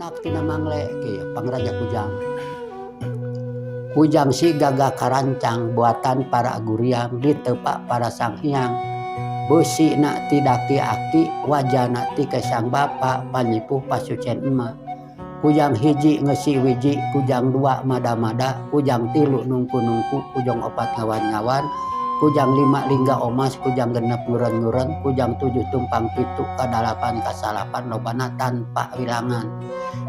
Menak tina Mangle kieu Pangraja Kujang. Kujang si gagah karancang buatan para guriang ditepak para sang hyang. Beusi na ti daki aki wajana ti kesang bapa panyipuh pasucen emak. Kujang hiji ngeusi wiji, kujang dua mada-mada, kujang tilu nungku-nungku, kujang opat ngawan-ngawan, kujang lima lingga omas, kujang genep nguren-nguren, kujang tujuh tumpang pitu, kadalapan kasalapan lobana tanpa wilangan.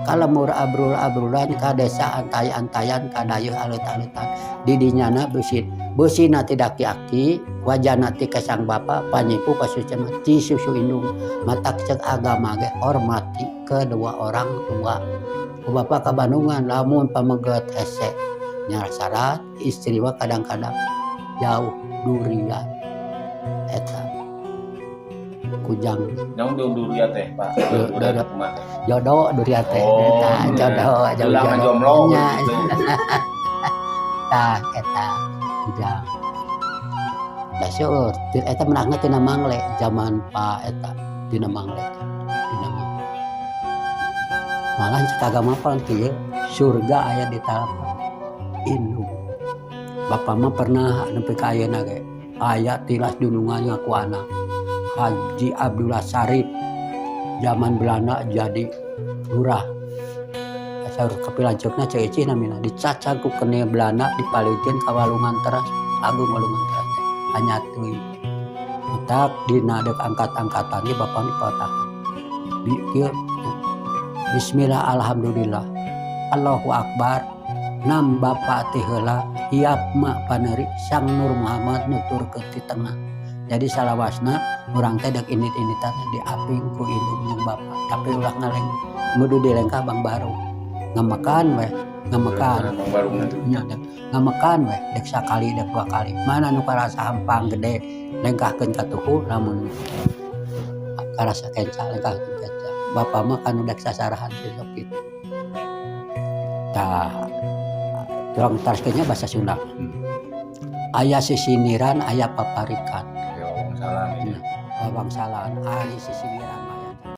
Ka lembur abrul-abrulan, ka desa antay-antayan, ka dayeuh aleut-aleutan. Di dinyana beusi beusina ti daki aki, wajana ti kesang bapa, panyipu pasucen ti susu indung. Matak ceuk agama ge hormati kedua orang tua. Ku bapa ka Bandungan lamun pameget hese nya syarat istri mah kadang-kadang jauh durian eta Kujang. Naon dong durian teh, Pak? Durian kumaha teh? Jodoh durian teh. Oh, eta jodoh jauh. Ulah Jodoh jomblo nya gitu. Tah, eta Kujang da seueur eta menangna tina Mangle zaman Pak eta tina Mangle, tina Mangle. Malah cek agama pan kieu, surga aya di talapan indung. Bapak mah pernah nepi ka ayeuna ge aya tilas dunungan ku anak Haji Abdullah Sarif, zaman Belanda jadi lurah. Saur kapilanceukna Ceu Icih namina, dicacag ku kene Belanda, dipalihkeun ka Walungan Teras Agung. Walungan Teras teh anyat teuing, matak dina deuk angkat-angkatan ge bapak dipatahan di kieu, "Bismillah, alhamdulillah, Allahu akbar, nam bapak teh heula hiap mak paneri Sang Nur Muhammad nuturkeun ti tengah." Jadi salawasna urang teh dek indit-inditan diaping ku indung jeung bapak, tapi ulah ngaleng mudu dilengkah bang baru ngamakan weh, ngamakan. Bang baru. Nya dek ngamakan weh, dek sakali dek dua kali, mana nu karasa hampang gede lengkahkeun ka tuhu, lamun karasa kenca lengkahkeun kenca. Bapak mah kan udah sasarahan sok kitu. Tah, urang taroskeun bahasa Sunda. Aya sisindiran, aya paparikan. Ya, salah. Wangsalan ari sisindiran.